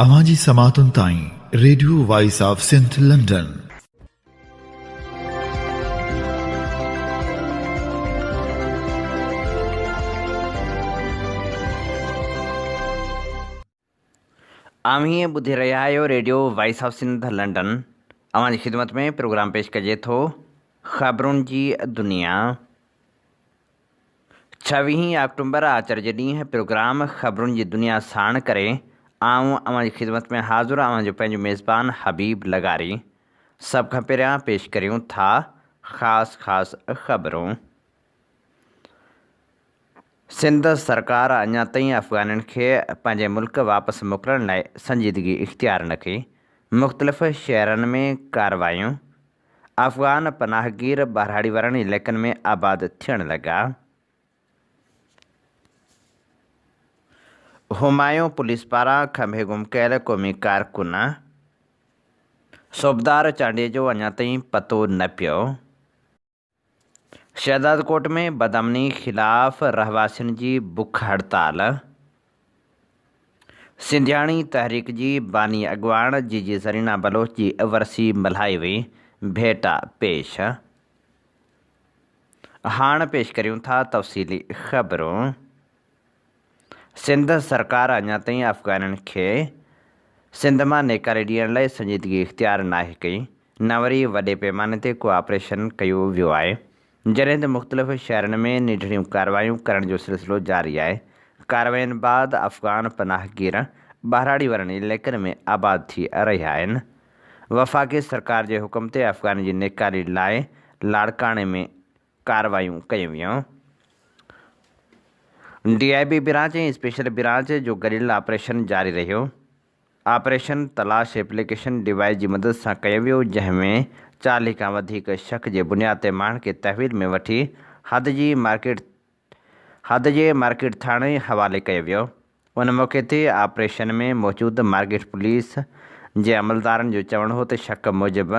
اوهان جي سماعتن تائين radio voice of Sindh London. اوهين ٻڌي رهيا آهيو radio voice of Sindh London. اوهان جي خدمت ۾ پروگرام پيش ڪجي ٿو خبرن جي دنيا. ڇويهين آڪٽومبر آچر جي ڏينهن پروگرام خبرن جي دنيا ساڻ ڪري آئون اوهان جي خدمت ۾ حاضر اوهان جو پنهنجو ميزبان حبيب لغاري. سڀ کان پهريان پيش ڪريون ٿا خاص خاص خبرون. سنڌ سرڪار اڃا تائين افغانين کي پنهنجي ملڪ واپس موڪلڻ لاء سنجيدگي اختيار نه ڪئي، مختلف شهرن ۾ ڪارروايون، افغان پناهگير ٻهراڙي وارن علائقن ۾ آباد ٿيڻ لڳا. همايون پوليس پاران کنڀي گم ڪيل قومي ڪارڪن صوبدار چانڊيي جو اڃا تائين پتو نه پيو. شهدادڪوٽ ۾ بدامني خلاف رهواسين جي بک هڙتال. سنڌياڻي تحريڪ جي باني اڳواڻ جيجي زرينا بلوچ جي ورسي ملهائي وئي، ڀيٽا پيش. هاڻ پيش ڪريون ٿا تفصيلي خبرون. سنڌ سرڪار اڃا تائين افغانين کي سنڌ مان نيڪالي ڏيڻ لاء سنجيدگي اختيار ناهي ڪئي، نه وري وڏي پيماني تي ڪو آپريشن ڪيو ويو آهي. جڏهن ته مختلف شهرن ۾ ننڍڙيون ڪارروايون ڪرڻ جو سلسلو جاري آهي، ڪاررواين بعد افغان پناهگير ٻهراڙي وارن علائقن ۾ آباد ٿي رهيا آهن. وفاقي سرڪار جي حڪم تي افغانين جي نيڪالي لاء لاڙڪاڻي ۾ ڪارروايون ڪيون ويون. D I B branch ۽ special branch جو گڏيل آپريشن جاري رهيو. آپريشن تلاش ايپليڪيشن ڊوائيس جي مدد سان ڪيو ويو، جنهن ۾ 40 کان وڌيڪ شڪ جي بنياد تي ماڻهن کي تحويل ۾ وٺي حد جي مارڪيٽ حد جي مارڪيٽ ٿاڻي حوالي ڪيو ويو. ان موقعي تي آپريشن ۾ موجود مارڪيٽ پوليس جي عملدارن جو چوڻ هو ته شڪ موجب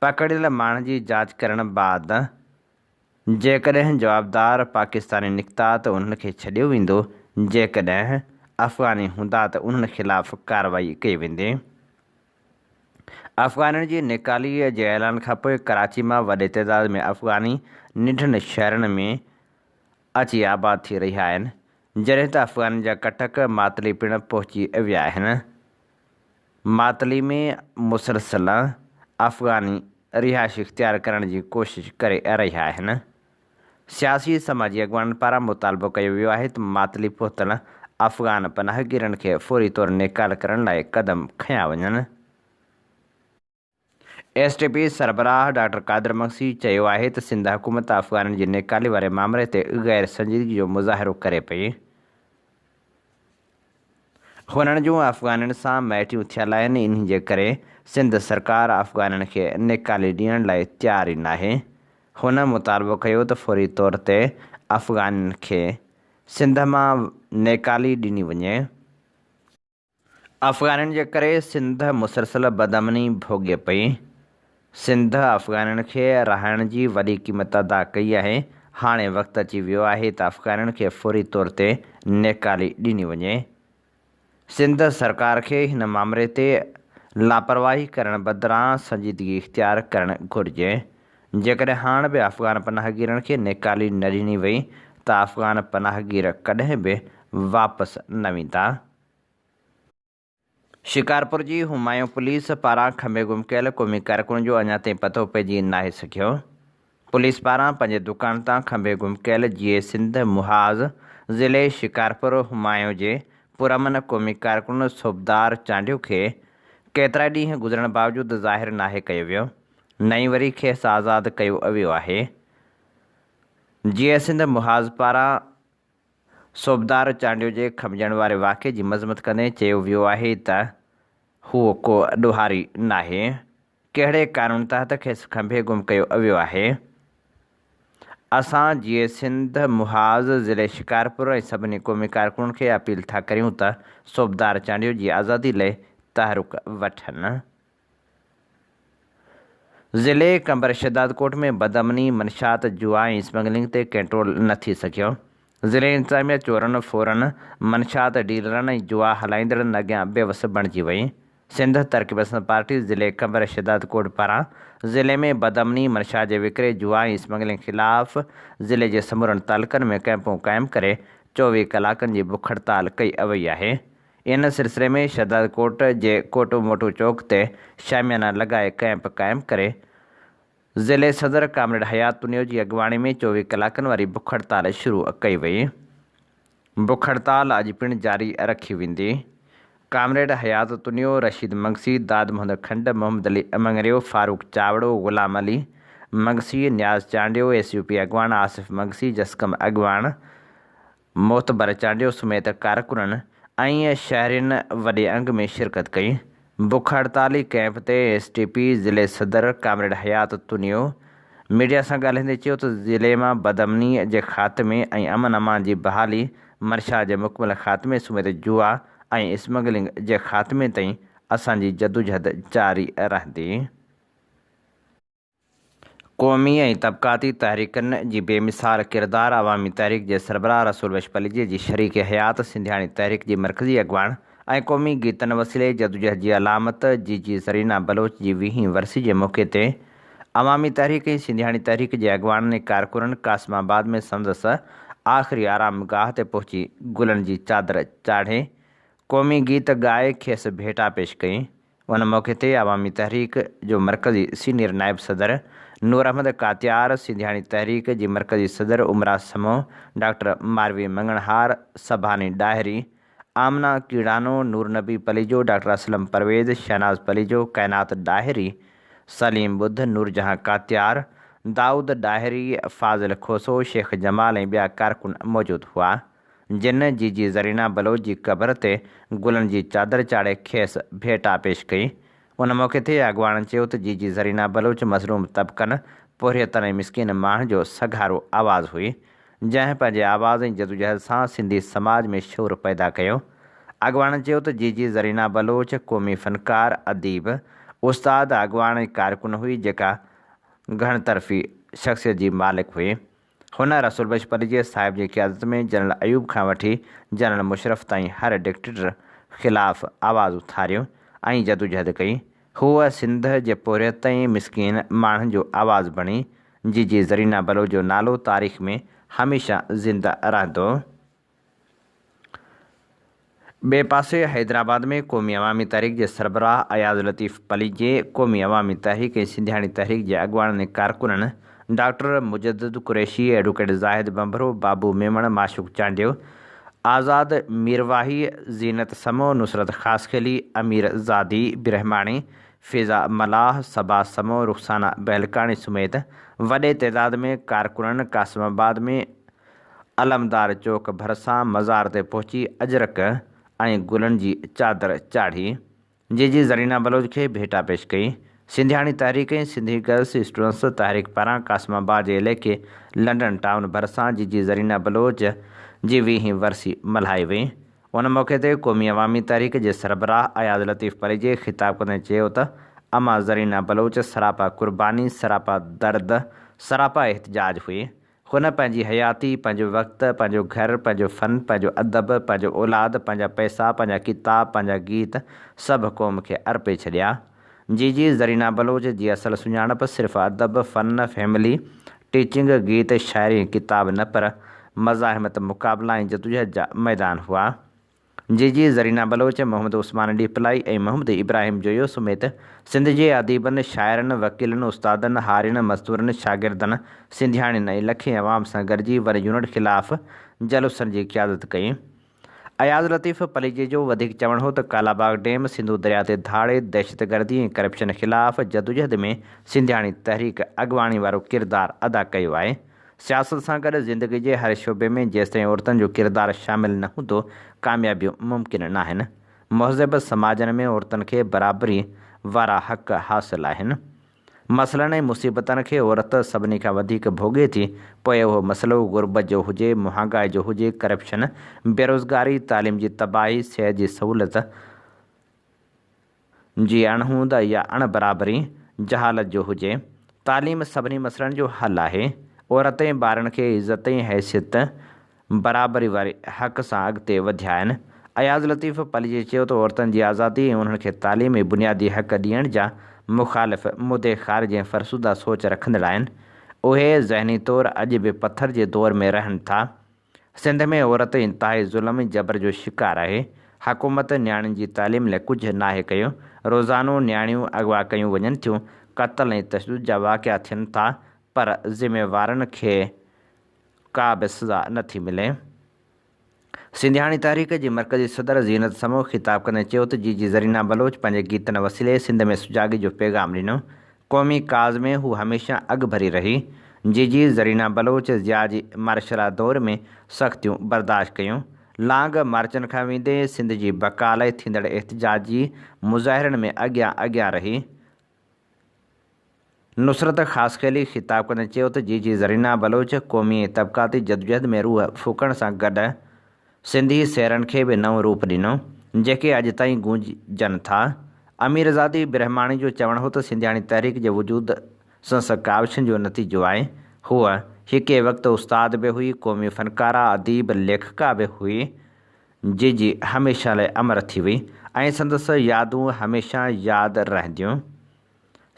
پڪڙيل ماڻهن جي جاچ ڪرڻ بعد جيڪڏهن جوابدار پاڪستاني نڪتا ته انهن کي ڇڏيو ويندو، جيڪڏهن افغاني هوندا ته انهن خلاف ڪارروائي ڪئي ويندي. افغانين جي نيڪالي جي اعلان کانپوء ڪراچي مان وڏي تعداد ۾ افغاني ننڍن شهرن ۾ اچي آباد ٿي رهيا آهن، جڏهن ته افغانين جا ڪٽڪ ماتلي پڻ پهچي ويا آهن. ماتلي ۾ مسلسل افغاني رهائش اختيار ڪرڻ جي ڪوشش ڪري رهيا آهن. سياسي سماجي اڳواڻن پاران مطالبو ڪيو ويو آهي ته ماتلي پهتل افغان پناهگيرن کي فوري طور نيڪال ڪرڻ لاء قدم کنيا وڃن. ايس ٽي پي سربراهه ڊاڪٽر قادر مگسي چيو آهي ته سنڌ حڪومت افغانين جي نيڪالي واري مامري تي غير سنجيدگي جو مظاهرو ڪري پئي. هنن جون افغانين سان مائٽيون ٿيل آهن انهي جي ڪري سنڌ سرڪار افغانين کي نيڪالي ڏيڻ لاء تيار ئي ناهي. هن مطالبو ڪيو ته فوري طور تي افغانين کي سنڌ مان نيڪالي ڏني وڃي. افغانين جي ڪري سنڌ مسلسل بدامني ڀوڳي پئي. سنڌ افغانين کي رهائڻ جي وڏي قيمت ادا ڪئي آهي، هاڻي وقت اچي ويو آهي ته افغانين کي فوري طور تي نيڪالي ڏني وڃي. سنڌ سرڪار کي هن مامري تي لاپرواهي ڪرڻ بدران سنجيدگي اختيار ڪرڻ گهرجي. جيڪڏهن هاڻ به افغان پناهگيرن کي نيڪالي نه ڏني وئي ته افغان پناهگير ڪڏهن به واپس نه ويندا. شڪارپور جي همايون پوليس پاران کنڀي گم ڪيل قومي ڪارڪن جو اڃا تائين پتو پئجي ناهي سگهيو. پوليس پاران پنهنجي دڪان تان کنڀي گم ڪيل جيئي سنڌ محاذ ضلعي شڪارپور همايون جي پرامن قومي ڪارڪن صوبدار چانڊيو کي ڪيترائي ڏينهن گذرڻ باوجود ظاهر ناهي ڪيو ويو نه ئي وري کيس آزاد ڪيو ويو آهي. جيئي سنڌ محاذ پاران صوبدار چانڊيو جي کنڀجڻ واري واقعي جي مذمت ڪندي چيو ويو آهي ته هو ڪو ڏوهاري ناهي، ڪهڙي قانون تحت کيس کنڀي گم ڪيو ويو آهي. اسان جيئي سنڌ محاذ ضلعي شڪارپور ۽ سڀني قومي ڪارڪنن کي اپيل ٿا ڪريون ته صوبدار چانڊيو جي آزادي لئي تحرڪ وٺن. ضلعي قمبر شهدادڪوٽ ۾ بدامني، منشيات، جوا ۽ اسمگلنگ تي ڪنٽرول نه ٿي سگهيو. ضلعي انتظاميه چورن، ڦورن، منشيات ڊيلرن ۽ جوا هلائيندڙن اڳيان بيوس بڻجي وئي. سنڌ ترقي پسند پارٽي ضلعي قمبر شهدادڪوٽ پاران ضلعي ۾ بدامني، منشيات جي وڪري، جوا ۽ اسمگلنگ خلاف ضلعي جي سمورن تعلقن ۾ ڪئمپون قائم ڪري 24 ڪلاڪن جي بک هڙتال ڪئي وئي آهي. ان سلسلي ۾ شهدادڪوٽ جي ڪوٽو موٽو چوڪ تي شاميانا لڳائي ڪئمپ قائم ڪري ضلعي صدر ڪامريڊ حيات تنيو جي اڳواڻي ۾ 24 ڪلاڪن واري بک هڙتال شروع ڪئي وئي. بک هڙتال اڄ پڻ جاري رکي ويندي. ڪامريڊ حيات تنيو، رشيد منگسي، داد محمد کنڊ، محمد علي مڱريو، فاروق چاوڙو، غلام علي منگسي، نياز چانڊيو، ايس يو پي اڳواڻ آصف منگسي، جسقم اڳواڻ معتبر چانڊيو سميت ڪارڪنن ۽ شهرين وڏي انگ ۾ شرڪت ڪئي. بک هڙتالي ڪئمپ تي ايس ٽي پي ضلعي صدر ڪامريڊ حيات تنيو ميڊيا سان ڳالهائيندي چيو ته ضلعي مان بدامني جي خاتمي ۽ امن امان جي بحالي، منشيات جي مڪمل خاتمي سميت جوا ۽ اسمگلنگ جي خاتمي تائين اسان جي جدوجهد جاري رهندي. قومي ۽ طبقاتي تحريڪن جي بي مثال ڪردار عوامي تحريڪ جي سربراهه رسول بخش پليجي جي شريڪ حيات سنڌياڻي تحريڪ جي مرڪزي اڳواڻ ۽ قومي گيتن وسيلي جدوجهد جي علامت جيجي زرينا بلوچ جي ويهين ورسي جي موقعي تي عوامي تحريڪ ۽ سنڌياڻي تحريڪ جي اڳواڻن ۽ ڪارڪنن قاسم آباد ۾ سندس آخري آرام گاهه تي پهچي گلن جي چادر چاڙهي قومي گيت ڳائي کيس ڀيٽا پيش ڪئي. ان موقعي تي عوامي تحريڪ جو مرڪزي سينيئر نائب صدر نور احمد ڪاتيار، سنڌياڻي تحريڪ جي مرڪزي صدر عمرا سمون، ڊاڪٽر ماروي مڱڻهار، سڀاني ڏاهري، آمنه ڪيڙانو، نور نبي پليجو، ڊاڪٽر اسلم پرويز، شهناز پليجو، ڪائنات ڏاهري، سليم ٻڌ، نورجهان ڪاتيار، دائود ڏاهري، فاضل کوسو، شيخ جمال ۽ ٻيا ڪارڪن موجود هئا. جن جيجي زرينا بلوچ جي قبر تي گلن جي چادر چاڙهي کيس ڀيٽا پيش ڪئي. ان موقعي تي اڳواڻن چيو ته جيجي زرينا بلوچ مظلوم طبقن، پورهيتن ۽ مسڪين ماڻهن جو سگهارو آواز هئي، جنهن پنهنجي آواز ۽ جدوجهد سان سنڌي سماج ۾ شعور پيدا ڪيو. اڳواڻن چيو ته جيجي زرينا بلوچ قومي فنڪار، اديب، استاد، اڳواڻ ۽ ڪارڪن هئي جيڪا گهڻ طرفي شخصيت جي مالڪ هئي. هن رسول بخش پليجي صاحب جي قيادت ۾ جنرل ايوب کان وٺي جنرل مشرف تائين هر ڊڪٽيٽر خلاف آواز اٿاريو ۽ جدوجهد ڪئي. هوء سنڌ جي پورهيت ۽ مسڪين ماڻهن جو آواز بڻي. جيجي زرينا بلوچ جو نالو تاريخ ۾ هميشه زنده رهندو. ٻئي پاسي حيدرآباد ۾ قومي عوامي تحريڪ جي سربراهه اياز لطيف پليجي، قومي عوامي تحريڪ ۽ سنڌياڻي تحريڪ جي اڳواڻن ۽ ڪارڪنن ڊاڪٽر مجدد قريشي، ايڊووڪيٽ زاهد ڀنڀرو، بابو ميمڻ، معشوق چانڊيو، آزاد ميرواهي، زينت سمون، نصرت خاصخيلي، امير زادي برهماڻي، فضا ملاح، صبا سمون، رخسانه بهلڪاڻي سميت وڏي تعداد ۾ ڪارڪنن قاسم آباد ۾ علمدار چوڪ ڀرسان مزار تي پهچي اجرڪ ۽ گلن جي چادر چاڙهي جيجي زرينا بلوچ کي ڀيٽا پيش ڪئي. سنڌياڻي تحريڪ ۽ سنڌي گرلس اسٽوڊنٽس تحريڪ پاران قاسم آباد جي علائقي لنڊن ٽائون ڀرسان جيجي زرينا بلوچ جي ويهين ورسي ملهائي وئي. ان موقعي تي قومي عوامي تحريڪ جي سربراهه اياز لطيف پليجي خطاب ڪندي چيو ته امان زرينا بلوچ سراپا قرباني، سراپا درد، سراپا احتجاج هئي. هن پنهنجي حياتي، پنهنجو وقت، پنهنجو گهر، پنهنجو فن، پنهنجو ادب، پنهنجو اولاد، پنهنجا پئسا، پنهنجا ڪتاب، پنهنجا گيت سڀ قوم کي ارپي ڇڏيا. جيجي زرينا بلوچ جي اصل سڃاڻپ صرف ادب، فن، فيملي، ٽيچنگ، گيت، شاعري ۽ ڪتاب نه پر مزاحمت، مقابلا ۽ جدوجهد جا ميدان هئا. جيجي زرينا بلوچ، محمد عثمان ڏيپلائي ۽ محمد ابراهيم جويو سميت سنڌ جي اديبن، شاعرن، وڪيلن، استادن، هارين، مزدورن، شاگردن، سنڌياڻين ۽ لکين عوام سان گڏجي ون يونٽ خلاف جلوسن جي قيادت ڪئي. اياز لطيف پليجي جو وڌيڪ چوڻ هو ته ڪالاباغ ڊيم، سنڌو درياء تي ڌاڙي، دهشتگردي ۽ ڪرپشن خلاف جدوجهد ۾ سنڌياڻي تحريڪ اڳواڻي وارو ڪردار ادا ڪيو آهي. سياست سان گڏ زندگي جي هر شعبي ۾ جيستائين عورتن جو ڪردار شامل نه هوندو، ڪاميابيون ممڪن ناهن. مهذب سماجن ۾ عورتن کي برابري وارا حق حاصل آهن. مسئلن ۽ مصيبتن کي عورت سڀني کان وڌيڪ ڀوڳي ٿي، پوء اهو مسئلو غربت جو هجي، مهانگائي جو هجي، ڪرپشن، بيروزگاري، تعليم جي تباهي، صحت جي سهولت جي اڻهوند يا اڻ برابري، جهالت جو هجي. تعليم سڀني مسئلن جو حل آهي. عورت ۽ ٻارن کي عزت ۽ حيثيت برابري واري حق سان اڳتي وڌيا آهن. اياز لطيف پليجي چيو ته عورتن جي آزادي ۽ انهن کي تعليم ۽ بنيادي حق ڏيڻ جا مخالف مدي خارج ۽ فرسوده سوچ رکندڙ آهن. اهي ذهني طور اڄ به پٿر جي دور ۾ رهن ٿا. سنڌ ۾ عورت انتهائي ظلم ۽ جبر جو شڪار آهي. حڪومت نياڻين جي تعليم لاء ڪجهه ناهي ڪيو. روزانو نياڻيون اغوا ڪيون وڃن ٿيون، قتل ۽ تشدد جا واقعا ٿين ٿا پر ذميوارن کي ڪا به سزا نٿي ملي. سنڌياڻي تحريڪ جي مرڪزي صدر زينت سمون خطاب ڪندي چيو ته جيجي زرينا بلوچ پنهنجي گيتن وسيلي سنڌ ۾ سجاڳي جو پيغام ڏنو. قومي ڪاز ۾ هو هميشه اڳڀري رهي. جيجي زرينا بلوچ ضياء جي مارشلا دور ۾ سختيون برداشت ڪيون. لانگ مارچن کان ويندي سنڌ جي بقا لاء ٿيندڙ احتجاجي مظاهرن ۾ اڳيان اڳيان رهي. نصرت خاصخيلي خطاب ڪندي چيو ته جيجي زرينا بلوچ قومي ۽ طبقاتي جدوجهد ۾ روح ڦوڪڻ سان گڏ سنڌي سيرن کي به نئون روپ ڏنو، جيڪي اڄ تائين گونججن ٿا. اميرزادي برهماڻي جو چوڻ هو ته سنڌياڻي تحريڪ جي وجود سنس ڪاوشن جو نتيجو آهي. هوء هڪ وقت استاد به هئي، قومي فنڪاره، اديب، ليکڪا به هئي. جيجي هميشه لاء امر ٿي وئي ۽ سندس يادون هميشه ياد رهنديون.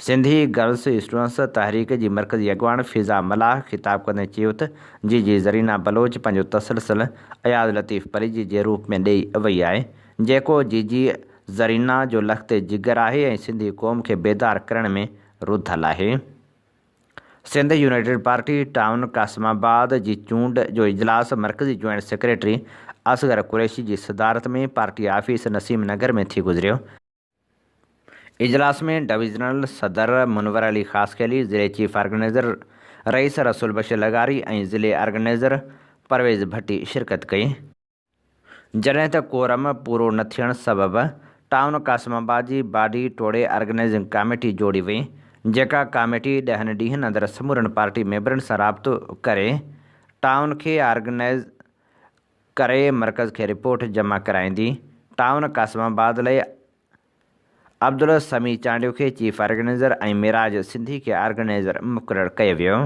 سنڌي گرلس اسٽوڊنٽس تحريڪ جي مرڪزي اڳواڻ فضا ملاح خطاب ڪندي چيو ته جيجي زرينا بلوچ پنهنجو تسلسل اياز لطيف پليجي جي روپ ۾ ڏئي وئي آهي جيڪو جيجي زرينا جو لخت جگر آهي ۽ سنڌي قوم کي بيدار ڪرڻ ۾ رڌل آهي. Sindh united party town Qasim آباد جي چونڊ جو اجلاس مرڪزي جوائنٽ سيڪريٽري اصغر قريشي جي صدارت ۾ پارٽي آفيس نسيم نگر ۾ ٿي گذريو. اجلاس ۾ ڊويزنل صدر منور علي خاصخيلي، ضلعي چيف آرگنائيزر رئيس رسول بخش لغاري ۽ ضلعي آرگنائيزر پرويز ڀٽي شرڪت ڪئي. جڏهن ته ڪورم پورو نه ٿيڻ سبب ٽائون قاسم آباد جي باڊي ٽوڙي آرگنائيزنگ ڪاميٽي جوڙي وئي، جيڪا ڪاميٽي ڏهن ڏينهن اندر سمورن پارٽي ميمبرن سان رابطو ڪري ٽائون کي آرگنائيز ڪري مرڪز کي رپورٽ جمع ڪرائيندي. ٽائون قاسم آباد لاء عبدالسميع چانڊيو کي چيف آرگنائيزر ۽ معراج سنڌي کي آرگنائيزر مقرر ڪيو ويو.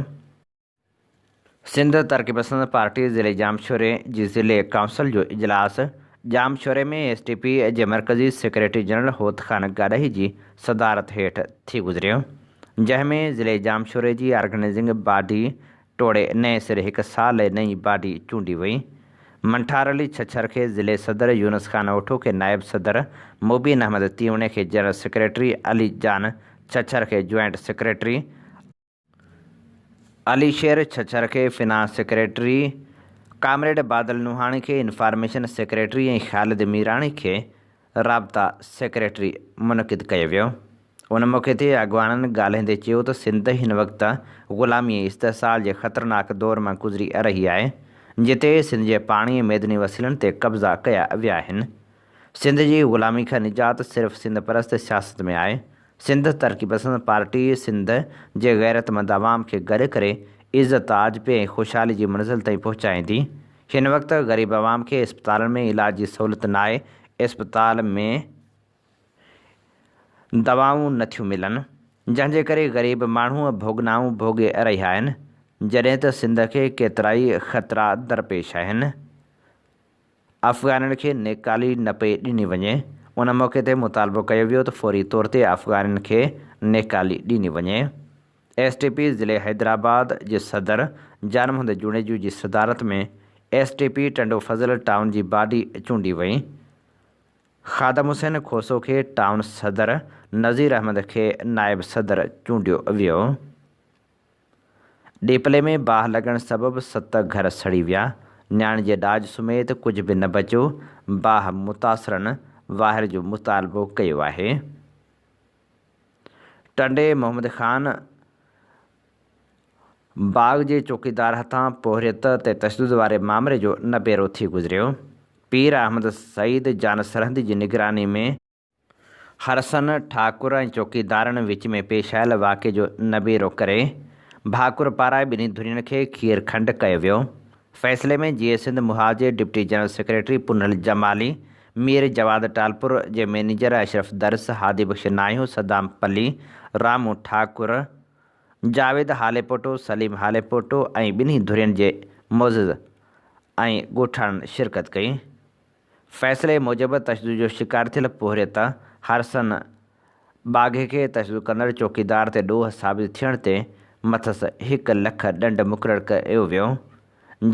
سنڌ ترقي پسند پارٽي ضلعي ڄامشوري جي ضلعي ڪائونسل جو اجلاس ڄامشوري ۾ ايس ٽي پي جي مرڪزي سيڪريٽري جنرل هوت خان گاڏهي جي صدارت هيٺ ٿي گذريو، جنهن ۾ ضلعي ڄامشوري جي آرگنائيزنگ باڊي ٽوڙي نئين سر هڪ سال لاء نئين باڊي چونڊي وئي. منٺار علي ڇڇر کي ضلعي صدر، يونس خان اوٺو کي نائب صدر، مبين احمد تيوڻي کي جنرل سيڪريٽري، علي جان ڇڇر کي جوائنٽ سيڪريٽري، علي شير ڇڇر کي فنانس سيڪريٽري، ڪامريڊ بادل نوحاڻي کي انفارميشن سيڪريٽري ۽ خالد ميراڻي کي رابطا سيڪريٽري منعقد ڪيو ويو. ان موقعي تي اڳواڻن ڳالهائيندي چيو ته سنڌ هن وقت غلامي ۽ استحصال جي خطرناڪ دور مان گذري رهي آهي، جتي سنڌ جي پاڻي ۽ معدني وسيلن تي قبضا ڪيا ويا آهن. سنڌ جي غلامي کان نجات صرف سنڌ پرست سياست ۾ آهي. سنڌ ترقي پسند پارٽي سنڌ جي غيرتمند عوام کي گڏ ڪري عزت، آجپي ۽ خوشحالي جي منزل تائين پهچائيندي. هن وقت غريب عوام کي اسپتالن ۾ علاج جي سهولت ناهي، اسپتال ۾ دوائون نٿيون ملن، جنهن جي ڪري غريب ماڻهو ڀوڳنائون ڀوڳي رهيا آهن، جڏهن ته سنڌ کي ڪيترائي خطرا درپيش آهن. افغانين کي نيڪالي نه پئي ڏني وڃي، ان موقعي تي مطالبو ڪيو ويو ته فوري طور تي افغانين کي نيڪالي ڏني وڃي. ايس ٽي پي ضلعي حيدرآباد جي صدر جان محمد جوڻيجو جي صدارت ۾ S T P Tando Fazal town جي باڊي چونڊي وئي. خادم حسين کوسو کي ٽائون صدر، نذير احمد کي نائب صدر چونڊيو ويو. ڏيپلي ۾ باهه لڳڻ سبب ست گهر سڙي ويا، نياڻي جي ڏاج سميت ڪجهه به نه بچيو، باهه متاثرن واهر جو مطالبو ڪيو آهي. ٽنڊي محمد خان باغ جي چوڪيدار هٿان پورهيت تي تشدد واري مامري جو نبيرو ٿي گذريو. پير احمد سعيد جان سرهندي جي نگراني ۾ هرسن ٺاڪر ۽ چوڪيدارن وچ ۾ پيش آيل واقعي جو نبيرو ڪري ڀاڪر پارائي ٻنهي ڌرين کي کير کنڊ ڪيو ويو. فيصلي ۾ جيئي سنڌ محاذ جي deputy general secretary Punhal Jamali, Mir Jawad Talpur جي مئنيجر اشرف درس، هادي بخش ناهيون، صدام پلي، رامو ٺاڪر، جاويد هاليپوٽو، سليم هاليپوٽو ۽ ٻنهي ڌرين جي معزز ۽ ڳوٺاڻن شرڪت ڪئي. فيصلي موجب تشدد جو شڪار ٿيل پورهيت هرسن ٻاگهي کي تشدد ڪندڙ چوڪيدار تي ڏوهه ثابت ٿيڻ تي مٿس هڪ لک ڏنڊ مقرر ڪيو ويو،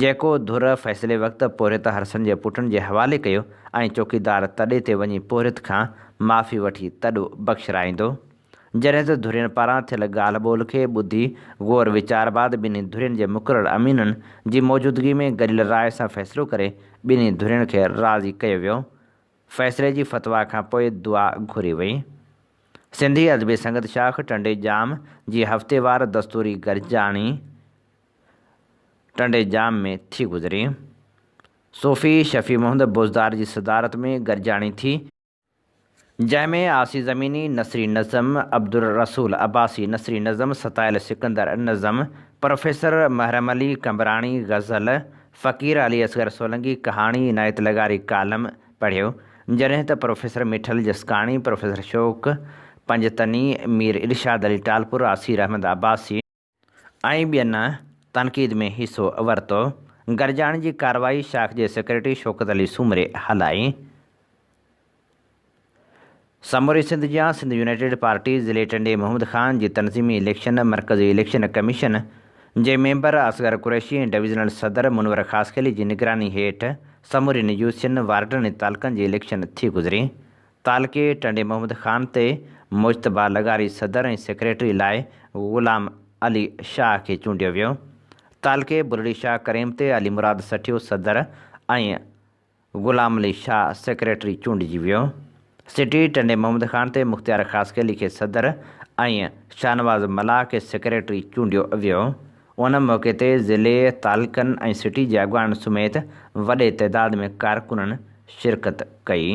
جيڪو ڌر فيصلي وقت پورهيت هرسن جي پٽن جي حوالي ڪيو ۽ چوڪيدار تڏي تي وڃي پورهيت کان معافي وٺي تڏو بخشرائيندو. جڏهن ته ڌرين پاران ٿيل ڳالهه ٻولهه کي ٻڌي غور ويچار بعد ٻنهي ڌرين جي مقرر امينن جي موجودگي ۾ گڏيل راء سان فيصلو ڪري ٻنهي ڌرين کي راضي ڪيو ويو. فيصلي جي فتويٰ کان پوء دعا گهري وئي. سنڌي ادبي سنگت شاخ ٽنڊي ڄام جي هفتيوار دستوري گڏجاڻي ٽنڊي ڄام ۾ ٿي گذري. صوفي شفيع محمد بوزدار جي صدارت ۾ گڏجاڻي ٿي. جنهن ۾ آسي زميني، نثري نظم، عبدالرسول عباسي، نثري نظم، ستايل سڪندر، نظم، پروفيسر محرم علي قمبراڻي، غزل، فقير علي اصغر سولنگي، ڪهاڻي، عنايت لغاري، ڪالم، پڙهيو، جڏهن ته پروفيسر مٺل جسڪاڻي، پروفيسر شوق پنجتني، مير ارشاد علي ٽالپر، آسير احمد عباسي. ۽ ٻين تنقيد ۾ حصو ورتو. گڏجاڻي جي ڪارروائي شاخ جي سيڪريٽري شوڪت علي سومري هلائي. سموري سنڌ جيان سنڌ يونائيٽيڊ پارٽي ضلعي ٽنڊي محمد خان جي تنظيمي اليڪشن مرڪزي اليڪشن ڪميشن جي ميمبر اصغر قريشي ۽ ڊويزنل صدر منور خاصخيلي جي نگراني هيٺ سمورين يوسين، وارڊن ۽ تعلقن جي اليڪشن ٿي گذري. تعلقي ٽنڊي محمد خان تي مجتبيٰ لغاري صدر ۽ سيڪريٽري لاء غلام علي شاهه کي چونڊيو ويو. تعلقي بلڙي شاهه ڪريم تي علي مراد سٺيو صدر ۽ غلام علي شاهه سيڪريٽري چونڊجي ويو. سٽي ٽنڊي محمد خان تي مختيار خاصخيلي کي صدر ۽ شاهنواز ملاح کي سيڪريٽري چونڊيو ويو. ان موقعي تي ضلعي، تعلقن ۽ سٽي جي اڳواڻن سميت وڏي تعداد ۾ ڪارڪنن شرڪت ڪئي.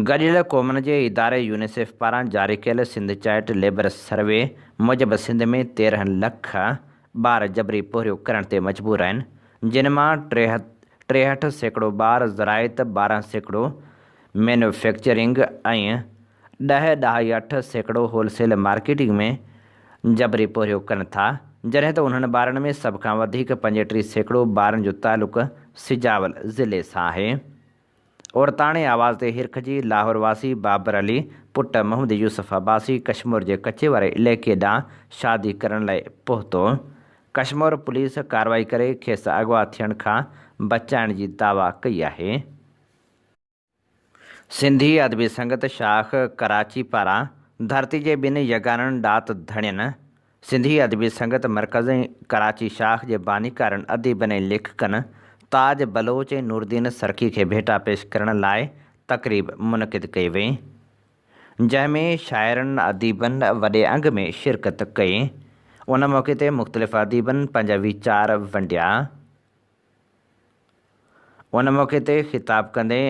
گڏيل قومن جي اداري يونيسيف پاران جاري ڪيل سنڌ چائلڊ ليبر سروي موجب سنڌ ۾ 13 لک ٻار جبري پورهيو ڪرڻ تي مجبور آهن، جن مان 63% ٻار زراعت، 12% مينوفيڪچرنگ ۽ ڏهه ڏهائي 8% هول سيل مارڪيٽنگ ۾ جبري پورهيو ڪن ٿا، جڏهن ته انهن ٻارن ۾ سڀ کان وڌيڪ 35% ٻارن جو تعلق سجاول ضلعي سان آهي. عورتاڻي آواز تي هرکجي لاهور واسي بابر علي پٽ محمد يوسف عباسي ڪشمور جي ڪچي واري علائقي ڏانهن شادي ڪرڻ لاء پهتو. ڪشمور پوليس ڪارروائي ڪري کيس اغوا ٿيڻ کان بچائڻ جي دعويٰ ڪئي آهي. سنڌي ادبي سنگت شاخ ڪراچي پاران ڌرتي جي ٻن يگانن ڏات ڌڻين سنڌي ادبي سنگت مرڪز ۽ ڪراچي شاخ جي بانيڪارن، اديبن ۽ ليکڪن تاج بلوچ ۽ نورالدين سرڪي کي ڀيٽا پيش ڪرڻ لاء تقريب منعقد ڪئي وئي، جنهن ۾ شاعرن، اديبن وڏي انگ ۾ شرڪت ڪئي. ان موقعي تي مختلف اديبن پنهنجا ويچار ونڊيا. ان موقعي تي خطاب ڪندي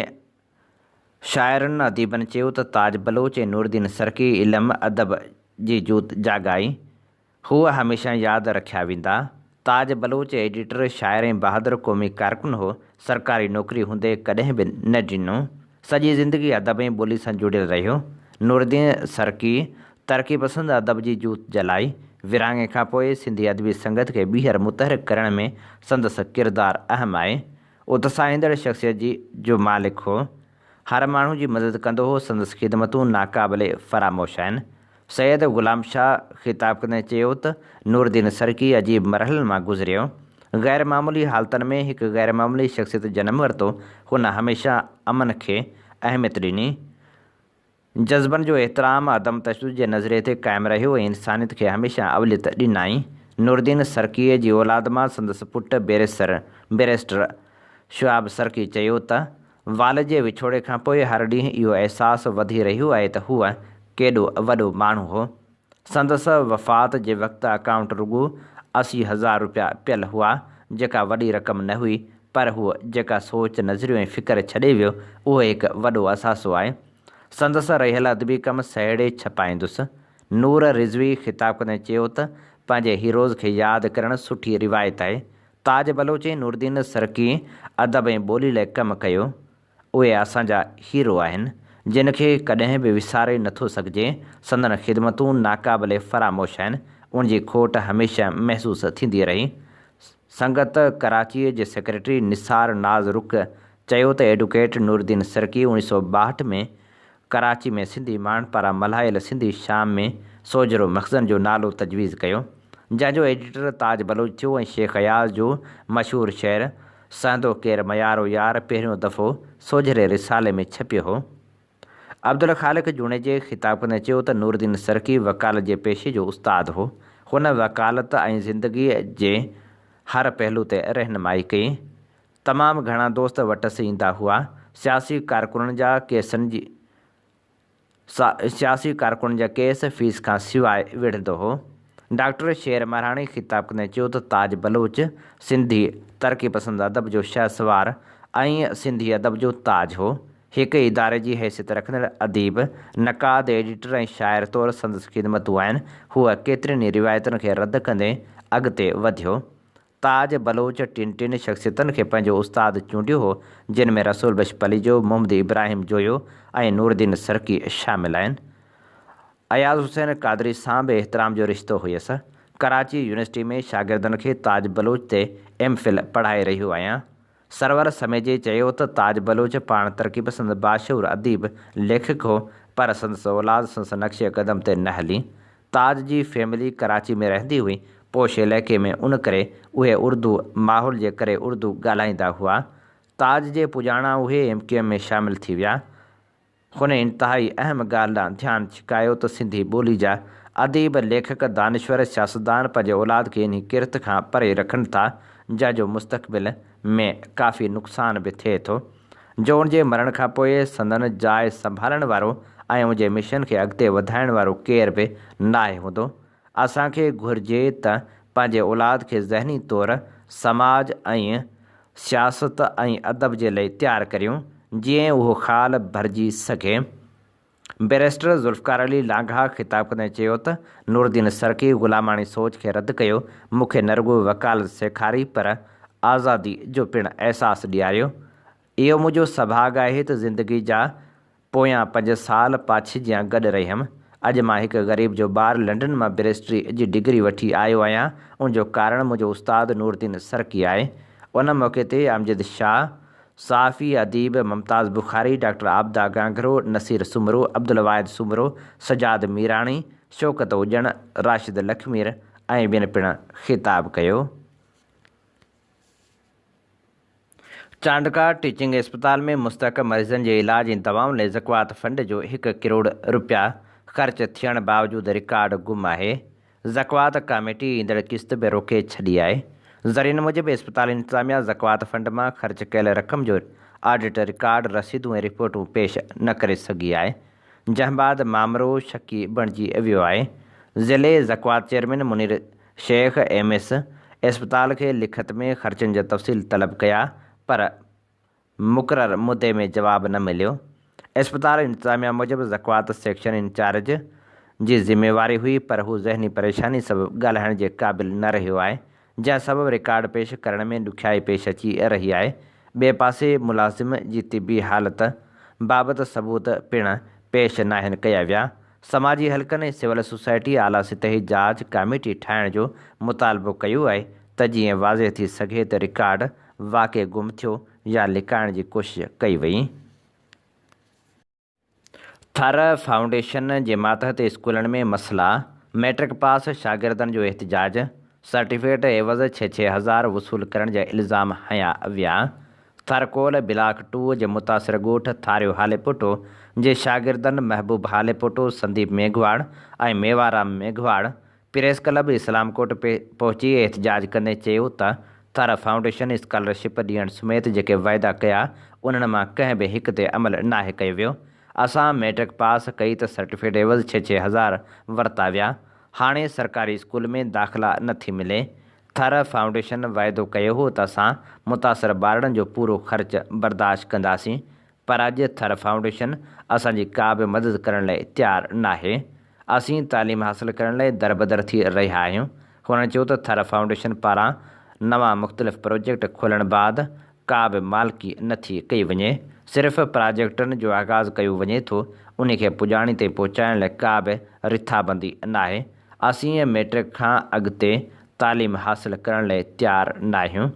شاعرن اديبن چيو ته تاج بلوچ ۽ نورالدين سرڪي علم ادب جي جوت جاڳائي، هو هميشه ياد رکيا ويندا. تاج بلوچ ايڊيٽر، شاعر ۽ بهادر قومي ڪارڪن هو، سرڪاري نوڪري هوندي ڪڏهن به نه ڊنو. سڄي زندگي ادب ۽ ٻولي سان جڙيل رهيو. نورالدين سرڪي ترقي پسند ادب جي جوت جلائي. ورهاڱي کانپوء سنڌي ادبي سنگت کي ٻيهر متحرڪ ڪرڻ ۾ سندس ڪردار اهم آهي. اتساهيندڙ شخصيت جي جو مالڪ هو. هر ماڻهو جي مدد ڪندو هو، سندس خدمتون ناقابل فراموش آهن. سيد غلام شاهه خطاب ڪندي چيو ته نورالدين سرڪي عجيب مرحلن مان گذريو. غير معمولي حالتن ۾ هڪ غير معمولي شخصيت جنم ورتو. هن هميشه امن کي اهميت ڏني. جذبن جو احترام عدم تشدد جي نظريي تي قائم رهيو ۽ انسانيت کي هميشه اوليت ڏنائين. نورالدين سرڪيء جي اولاد مان سندس پٽ بيريسر، بئريسٽر، شهاب سرڪي چيو ته، والد جي وڇوڙي کان پوء هر ڏينهن اهو احساس وڌي رهيو آهي ته هو ڪيڏو وڏو ماڻهو هو. سندس وفات جي وقت اڪائونٽ رڳو 80 هزار روپيا پيل هئا، جيڪا وڏي رقم نه هئي، پر هو جيڪا سوچ، نظريو ۽ فڪر ڇڏي ويو، اهو هڪ وڏو اثاثو آهي. سندس رهيل ادبي ڪم سهيڙي ڇپائيندس. نور رضوي خطاب ڪندي چيو ته پنهنجي هيروز کي ياد ڪرڻ سٺي روايت آهي. تاج بلوچ ۽ نورالدين سرڪي ادب ۽ ٻولي لاء ڪم ڪيو. اهي اسان جا هيرو آهن، جن کي ڪڏهن به وساري نٿو سگهجي. سندن خدمتون ناقابل فراموش آهن. ان جي کوٽ هميشه محسوس ٿيندي رهي. سنگت ڪراچيء جي سيڪريٽري نثار ناز رڪ چيو ته ايڊوڪيٽ نورالدين سرڪي اوڻيھ سئو ٻاهٺ ۾ ڪراچي ۾ سنڌي ماڻهن پاران ملهايل سنڌي شام ۾ سوجهرو مخزن جو نالو تجويز ڪيو، جنهن جو ايڊيٽر تاج بلوچ ٿيو ۽ شيخ اياز جو مشهور شعر سهندو ڪير ميارو يار پهريون دفعو سوجهري رسالي ۾ ڇپيو هو. عبدالخالق جوڻيجي خطاب ڪندي چيو ته نورالدين سرڪي وڪالت جي پيشي جو استاد هو. هن وڪالت ۽ زندگيء جي هر پهلو تي رهنمائي ڪئي. تمام گهڻا دوست وٽس ايندا هئا. سياسي ڪارڪنن جا ڪيسن جي سياسي ڪارڪنن جا ڪيس فيس کان سواء وڙهندو هو. ڊاڪٽر شير مهراڻي خطاب ڪندي چيو ته تاج بلوچ سنڌي ترقي پسند ادب جو شهسوار ۽ سنڌي ادب جو تاج هو. هڪ اداري جي حيثيت رکندڙ اديب، نقاد، ايڊيٽر ۽ شاعر طور سندس خدمتون آهن. هو ڪيترين ئي روايتن کي رد ڪندي اڳتي وڌيو. تاج بلوچ ٽن ٽن شخصيتن کي پنهنجو استاد چونڊيو هو، جن ۾ رسول بخش پليجو، محمد ابراهيم جويو ۽ نورالدين سرڪي شامل آهن. اياز حسين قادري سان به احترام جو رشتو هيس. ڪراچي يونيورسٽي ۾ شاگردن کي تاج بلوچ تي ايم فل پڙهائي رهيو آهيان. سرور سميجي چيو ته تاج بلوچ پاڻ ترقي پسند باشعور اديب، ليکڪ هو پر سندس اولاد سندس نقش قدم تي نه هلي. تاج جي فيملي ڪراچي ۾ رهندي هئي، پوش علائقي ۾ ان ڪري اهي اردو ماحول جي ڪري اردو ڳالهائيندا هئا. تاج جي پڄاڻان اهي ايم ڪيو ايم ۾ شامل ٿي ويا. هن انتهائي اهم ڳالهه ڏانهن ڌيان ڇڪايو ته سنڌي ٻولي جا اديب، ليکڪ، دانشور، سياستدان پنهنجي اولاد کي انهي ڪرت کان پري رکن ٿا جنهن جو مستقبل ۾ ڪافي نقصان به ٿئي ٿو جو ان جي مرڻ کان پوء سندن جاء سنڀالڻ وارو ۽ ان جي مشن کي اڳتي وڌائڻ وارو ڪير به ناهي هوندو. اسان کي گهرجي ته پنهنجي اولاد کي ذهني طور سماج ۽ سياست ۽ ادب جي لئي تيار ڪريون، جيئن اهو خال ڀرجي سگهي. بئريسٽر ذوالفقار علي لانگاهه خطاب ڪندي چيو ته نورالدين سرڪي غلاماڻي سوچ کي رد ڪيو، مون کي نه رڳو وڪالت سيکاري پر آزادي جو پڻ احساس ڏياريو. اهو منهنجو سڀاڳ آهي ته زندگي جا پويان پنج سال پاڇي جيان گڏ رهيم. اڄ مان هڪ غريب جو ٻار لنڊن مان بئريسٽري جي ڊگري وٺي آيو آهيان، ان جو ڪارڻ منهنجو استاد نورالدين سرڪي آهي. ان موقعي تي امجد شاهه، صحافي اديب ممتاز بخاري، ڊاڪٽر عابده گانگهرو، نصير سومرو، عبدالواحد سومرو، سجاد ميراڻي، شوڪت اڄڻ، راشد لکمير ۽ ٻين پڻ خطاب ڪيو. چانڊڪا ٽيچنگ اسپتال ۾ مستحق مريضن جي علاج ۽ دوائن لاء زڪوات فنڊ جو هڪ ڪروڙ رپيا خرچ ٿيڻ باوجود رڪارڊ گم آهي، زڪوات ڪاميٽي ايندڙ قسط به روڪي ڇڏي آهي. ذريعن موجب اسپتال انتظاميا زڪوات فنڊ مان خرچ ڪيل رقم جو آڊٽ رڪارڊ، رسيدون ۽ رپورٽون پيش نه ڪري سگهي آهي، جنهن بعد مامرو شڪي بڻجي ويو آهي. ضلعي زڪوات chairman Munir Shaikh M S اسپتال کي لکت ۾ خرچن جا تفصيل طلب ڪيا پر مقرر مدي ۾ جواب نه مليو. اسپتال انتظاميا موجب زڪوات سيڪشن انچارج جي ذميواري هئي پر هو ذهني پريشاني سبب ڳالهائڻ جي قابل نه رهيو آهي جنهن سبب رڪارڊ پيش ڪرڻ ۾ ڏکيائي پيش اچي رهي آهي. ٻئي پاسي ملازم جي طبي حالت بابت ثبوت پڻ پيش ناهن ڪيا ويا. سماجي حلقن ۽ سول سوسائٽي اعليٰ سطحي جاچ ڪاميٽي ٺاهڻ جو مطالبو ڪيو آهي ته جيئن واضح ٿي سگهي ته رڪارڊ واقعي گم ٿيو يا لڪائڻ جي ڪوشش ڪئي وئي. ٿر فائونڊيشن جي ماتحت اسڪولن ۾ مسئلا، مئٽرڪ پاس شاگردن جو احتجاج، سرٽيفڪيٽ عيوض ڇهه 6000 وصول ڪرڻ جا الزام هنيا ويا. ٿرڪول بلاڪ ٽو جي متاثر ڳوٺ ٿاريو هاليپوٽو جي شاگردن محبوب هاليپوٽو، سنديپ ميگهواڙ ۽ ميوارام ميگهواڙ پريس ڪلب اسلام ڪوٽ پهچي احتجاج ڪندي چيو ته ٿر فائونڊيشن اسڪالرشپ ڏيڻ سميت جيڪي واعدا ڪيا انهن مان ڪنهن به هڪ تي عمل ناهي ڪيو ويو، اسان ميٽرڪ پاس ڪئي ته سرٽيفڪيٽ عيوض ڇهه 6000 ورتا ويا، هاڻي سرڪاري اسڪول ۾ داخلا نه ٿي ملي. ٿر فائونڊيشن واعدو ڪيو هو ته اسان متاثر ٻارڙن جو پورو خرچ برداشت ڪنداسين پر اڄ ٿر فائونڊيشن اسان جي ڪا به مدد ڪرڻ لاء تيار ناهي. اسين تعليم حاصل ڪرڻ لاء دربدر ٿي رهيا آهيون. هنن چيو ته ٿر فائونڊيشن پاران نوان مختلف پروجيڪٽ کولڻ بعد ڪا به مالڪي نه ٿي ڪئي وڃي، صرف پراجيڪٽن جو آغاز ڪيو وڃي ٿو، انهي کي پڄاڻي تائين پهچائڻ لاء ڪا به رٿابندي ناهي. اسين ميٽرڪ کان اڳتي تعليم حاصل ڪرڻ لاء تيار ناهيون.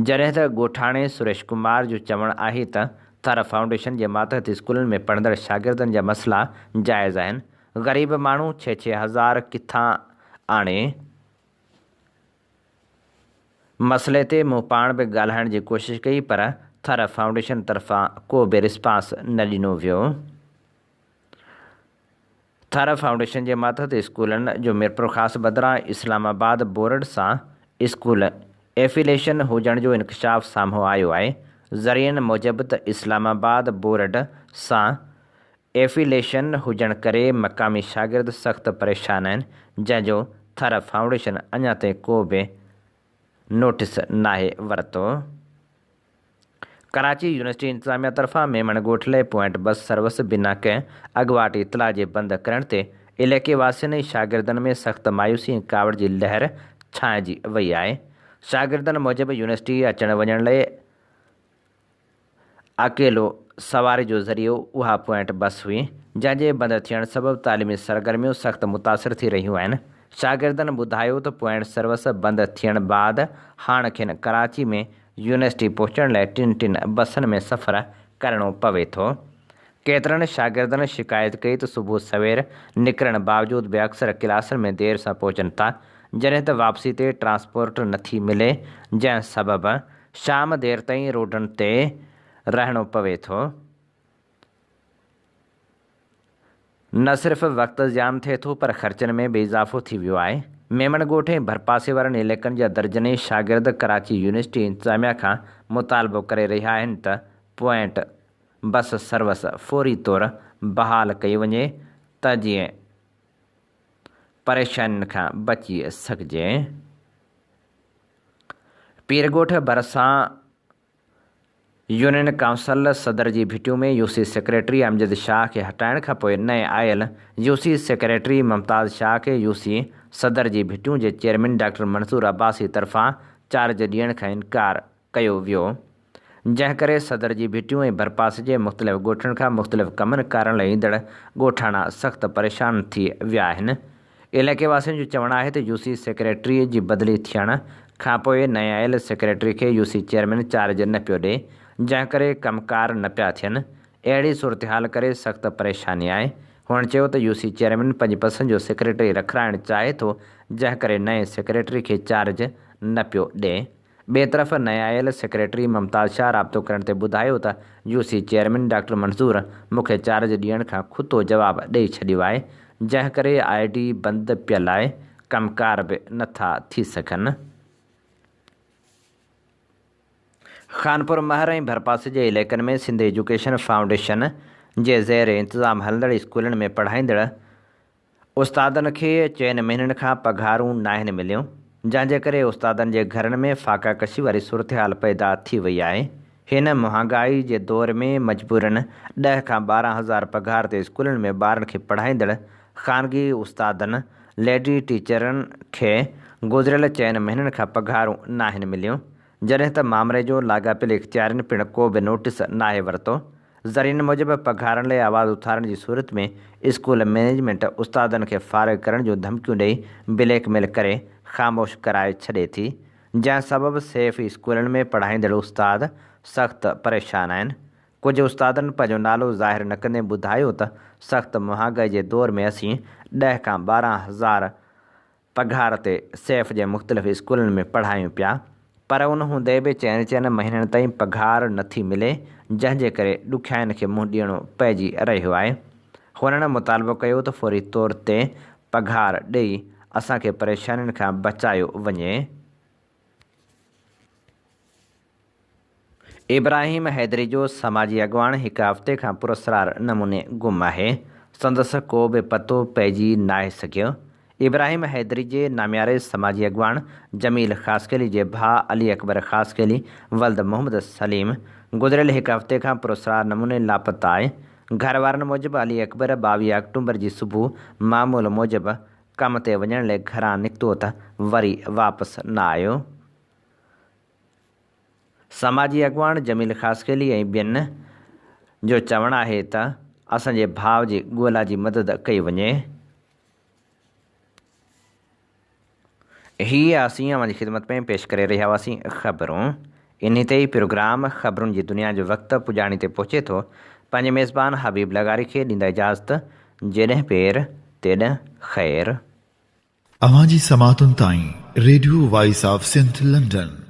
جڏهن ته ڳوٺاڻي سريش ڪمار جو چوڻ آهي ته ٿر فائونڊيشن جي ماتحت اسڪولن ۾ پڙهندڙ شاگردن جا مسئلا جائز آهن، غريب ماڻهو ڇهه 6000 ڪٿان آڻي؟ مسئلي تي مون پاڻ به ڳالهائڻ جي ڪوشش ڪئي پر ٿر فائونڊيشن طرفان ڪو به رسپانس نه ڏنو ويو. ٿر فائونڊيشن جي ماتحت اسڪولن جو ميرپورخاص بدران اسلام آباد بورڊ سان اسڪول ايفيليشن هجڻ جو انڪشاف سامهون آيو آهي. ذريعن موجب ته اسلام آباد بورڊ سان ايفيليشن هجڻ ڪري مقامي شاگرد سخت پريشان آهن، جنهن جو ٿر فائونڊيشن اڃا تائين ڪو به نوٽيس ناهي ورتو. ڪراچي يونيورسٽي انتظاميا طرفان ميمڻ ڳوٺ لئه پوائنٽ بس سروس بنا ڪنهن اڳواٽ اطلاع جي بند ڪرڻ تي علائقي واسين ۽ شاگردن ۾ سخت مايوسي ۽ ڪاوڙ جي لهر ڇانئجي وئي آهي. شاگردن موجب يونيورسٽي اچڻ وڃڻ لئه اڪيلو سواري جو ذريعو اها پوائنٽ بس هئي، جنهن جي بند ٿيڻ سبب تعليمي سرگرميون سخت متاثر ٿي رهيون آهن. شاگردن ٻڌايو ته پوائنٽ سروس بند ٿيڻ بعد هاڻ کين ڪراچي ۾ يونيورسٽي پهچڻ لاء ٽن ٽن بسن ۾ سفر ڪرڻو پوي ٿو. ڪيترن شاگردن شڪايت ڪئي ته صبح سوير نڪرڻ باوجود به اڪثر ڪلاسن ۾ دير سان پهچن ٿا، جڏهن ته واپسي تي ٽرانسپورٽ نٿي ملي، جنهن سبب شام دير تائين روڊن تي رهڻو پوي ٿو. نه صرف وقت زيان ٿئي ٿو پر خرچن ۾ به اضافو ٿي ويو آهي. ميمڻ ڳوٺ ۽ ڀرپاسي وارن علائقن جا درجنين شاگرد ڪراچي يونيورسٽي انتظاميا کان مطالبو ڪري رهيا آهن ته پوائنٽ بس سروس فوري طور بحال ڪئي وڃي ته جيئن پريشانين کان بچي سگهجي. پيرڳوٺ ڀرسان يونين ڪائونسل صدر جي ڀٽيون ۾ يوسي سيڪريٽري امجد شاهه کي هٽائڻ کانپوء نئين آيل يوسي سيڪريٽري ممتاز شاهه کي يوسي صدر جي ڀٽيون جي چيئرمين ڊاڪٽر منصور عباسي طرفان چارج ڏيڻ کان انڪار ڪيو ويو جنهن ڪري صدر جي ڀٽيون ۽ ڀرپاسي جي مختلف ڳوٺن کان مختلف ڪمن ڪارن لاء ايندڙ ڳوٺاڻا سخت پريشان ٿي ويا آهن. علائقي واسين جو چوڻ آهي ته يوسي سيڪريٽري جي بدلي ٿيڻ کانپوء نئين آيل سيڪريٽري کي يوسي چيئرمين چارج نه پيو ڏئي، جنهن ڪري ڪم ڪار نه پيا ٿين، اهڙي صورتحال ڪري سخت پريشاني آهي. هن چيو ته يوسي چيئرمين پنهنجي پسند جو سيڪريٽري رکرائڻ چاهي ٿو، جنهن ڪري نئين سيڪريٽري کي چارج نه پيو ڏئي. ٻئي طرف نئين آيل سيڪريٽري ممتاز شاهه رابطو ڪرڻ تي ٻڌايو ته U C chairman doctor Manzoor مون کي چارج ڏيڻ کان کتو جواب ڏئي ڇڏيو آهي، جنهن ڪري I D بند پيل آهي، ڪم ڪار به نه ٿا ٿي سگهن. خانپور مهر ۽ ڀرپاسي جي علائقن ۾ سنڌ ايجوڪيشن فائونڊيشن جي زير انتظام هلندڙ اسڪولن ۾ پڙهائيندڙ استادن کي چئن مهينن کان پگهارون ناهن مليون، جنهن جي ڪري استادن جي گهرن ۾ فاقه ڪشي واري صورتحال پيدا ٿي وئي آهي. هن مهانگائي جي دور ۾ مجبورن ڏهه کان 12 هزار پگهار تي اسڪولن ۾ ٻارن کي پڙهائيندڙ خانگي استادن، ليڊي ٽيچرن کي گذريل چئن مهينن کان پگهارون ناهن مليون، جڏهن ته مامري جو لاڳاپيل اختيارين پڻ ڪو به نوٽيس ناهي ورتو. ذريعن موجب پگهارن لاء آواز اٿارڻ جي صورت ۾ اسڪول مئنيجمينٽ استادن کي فارغ ڪرڻ جون ڌمڪيون ڏئي بليڪ ميل ڪري خاموش ڪرائي ڇڏي ٿي، جنهن سبب سيف اسڪولن ۾ پڙهائيندڙ استاد سخت پريشان آهن. ڪجهه استادن پنهنجو نالو ظاهر نه ڪندي ٻڌايو ته سخت مهانگائي جي دور ۾ اسين ڏهه کان 12 هزار پگهار تي سيف جي مختلف اسڪولن ۾ پڙهايون پيا پر ان هوندي به چئن چئن مهينن تائين پگهار نه ٿي ملي جنهن جي ڪري ڏکيائين کي منهن ڏيڻو پئجي رهيو آهي. هنن مطالبو ڪيو ته فوري طور تي پگهار ڏئي اسان کي پريشانين کان بچايو وڃي. ابراهيم حيدري جو سماجي اڳواڻ هڪ هفتي کان پراسرار نموني گم آهي، سندس ڪو به پتو پئجي ناهي سگهيو. ابراهيم حيدري جي نامياري سماجي اڳواڻ جميل خاصخيلي جي ڀاء علي اڪبر خاصخيلي ولد محمد سليم گذريل هڪ هفتي کان پراسرار نموني لاپتا آهي. گهر وارن موجب علي اڪبر 22 آڪٽومبر جي صبح معمول موجب ڪم تي وڃڻ لئي گهران نڪتو ته وري واپس نه آيو. سماجي اڳواڻ جميل خاصخيلي ۽ ٻين جو چوڻ آهي ته اسان جي ڀاء جي ڳولا جي مدد ڪئي وڃي. هي اسين اوهان جي خدمت ۾ پيش ڪري رهيا هئاسين خبرون. انهي تي ئي پروگرام خبرن جي دنيا جو وقت پڄاڻي تي پهچي ٿو. پنهنجي ميزبان حبيب لغاري کي ڏيندا اجازت جيڏهن پير تيڏهن خير. اوهان جي سماعتن تائين radio voice of Sindh London.